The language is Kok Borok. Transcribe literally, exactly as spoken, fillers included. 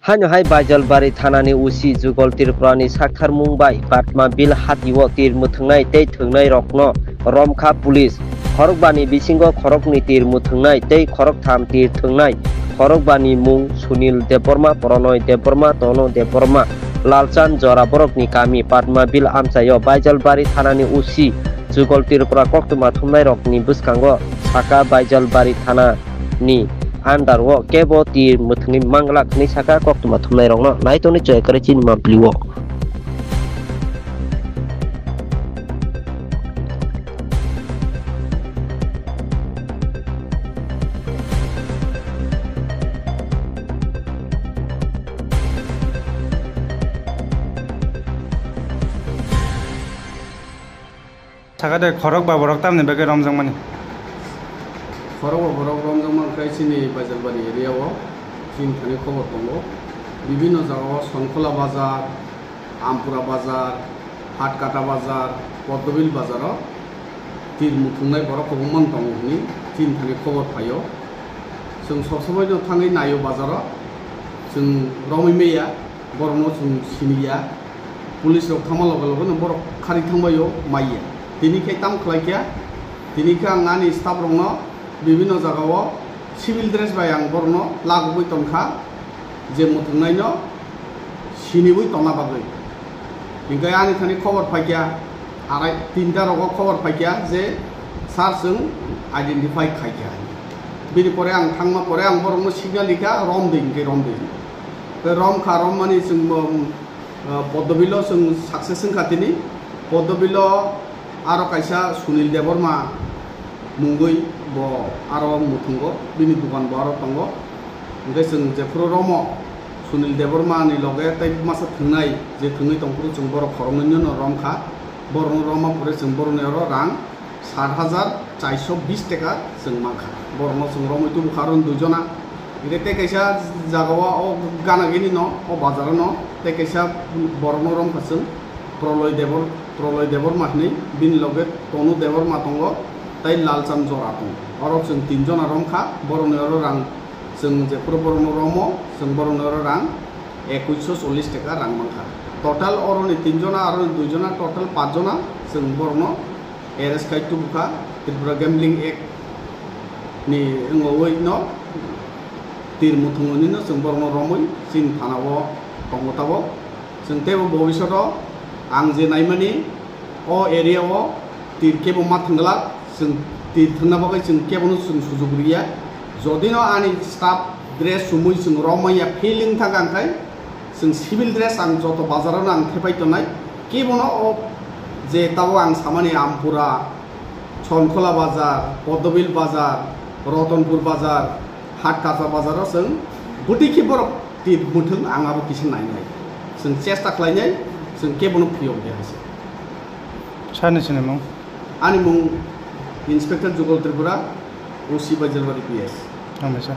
Haino hai Baijalbari thanani O C Jugol Tripurani saktharmung bai Padma Bill hatio tir mwthwngnai tei thwngnairokno romkha police. Khorokbani bisingo khoroknwi tir mwthwngnai tei khoroktham tir thwngnai. Khorokbani mung Sunil Debbarma, Pronoy Debbarma, Tono Debbarma, Lalchan Jora borokni kami Padma Bill amchaio Baijalbari thanani O C Jugol Tripura koktwma thumnairokni bwskango saka Baijalbari thana ni under o kebo tir mwthwngwi manglak hinwi saka koktwma thumnairokno. Naitonwi chwng kwrwi chini mapli o. Sakha de, khorok ba borok tamni bagwi romjakmani? Khorok ba borok romjakma khe chini Baijalbari area o chini thani khobor tongo. Bibhinno jaga o Sonkhola bazar, Ampura bazar, Hatkata bazar, Poddobil bazar o tir muthungnai borok kwbangma tongo hwnwi chini thani khobor phaio. Chwng sob somoi no thangwi naio bazar o, chwng romwi maya. Borokno chwng siniya, police rok thangma loge loge no borok khari thangbaio maiya. Tini khe tamo khlai kha, tini khe ang ani staff rokno bibhinno jaga o civil dress bai ang borokno lagogwi tongkha, je muthungnaino siniwi tongna bagwi. Hinkhe ani thani khobor phaikha, arai tinta rogo khobor phaikha je sir chwng identify khaikha. Bini pore ang thangma pore ang borokno signal rikha, romdi hinkhe romdi. Tei romkha, rommani chwng bo, ah, Poddobil o chwng success wngkha tini. Poddobil o aro kaisa Sunil Debbarma mungwi bo aro muthungo, bini dukan bo aro tongo. Hinkhe chwng jephuru romo Sunil Debbarma ni loge tei masa thwngnai je thwngwi tongphuru chwng borok khoroknwi no romkha. Borokno romma pore chwng borokni oro rang sat hajar charsho bis taka chwng mankha. Borokno chwng romwi tubukha aro duijona. Hinkhe tei kaisa jagao o gana gini no o bazaro no tei kaisa borokno romkha chwng Proloy Debor, Proloy Debbarma hinwi bini loge Tonu Debbarma tongo tei Lalchand Jora tongo. Oro chwng tinjona romkha, borokni oro rang chwng jephuru borokno romo chwng borokni oro rang ekuisho chollish taka rang mankha. Total oroni tinjona aro duijona total pachjona chwng borokno arrest khai tubukha Tripura Gambling Act ni wngwi no tir muthungwi no chwng borokno romwi chini thana o tongo tabok. Chwng teibo bobishoto ang je naimani o area o tir kebo ma thwngla, chwng tir thwngna bagwi chwng kebono chwng sujuk riya. Jodi no ani staff dress chumui chwng romwi ya feeling thangkha, hwnkhe chwng civil dress ang joto bazar o no ang thepai tongnai. Kebono o je tabok ang samani Ampura, Sonkhola bazar, Poddobil bazar, Rotonpur bazar, Hatkata bazar o chwng bwtwi khe borok tir muthung ang abo kisa nainai. Chwng chesta khlainai, chwng kebono phiyok de hai se. Sani sinimung? Ani mung Inspector Jugol Tripura, O C Baijalbari P S. Hambai sir.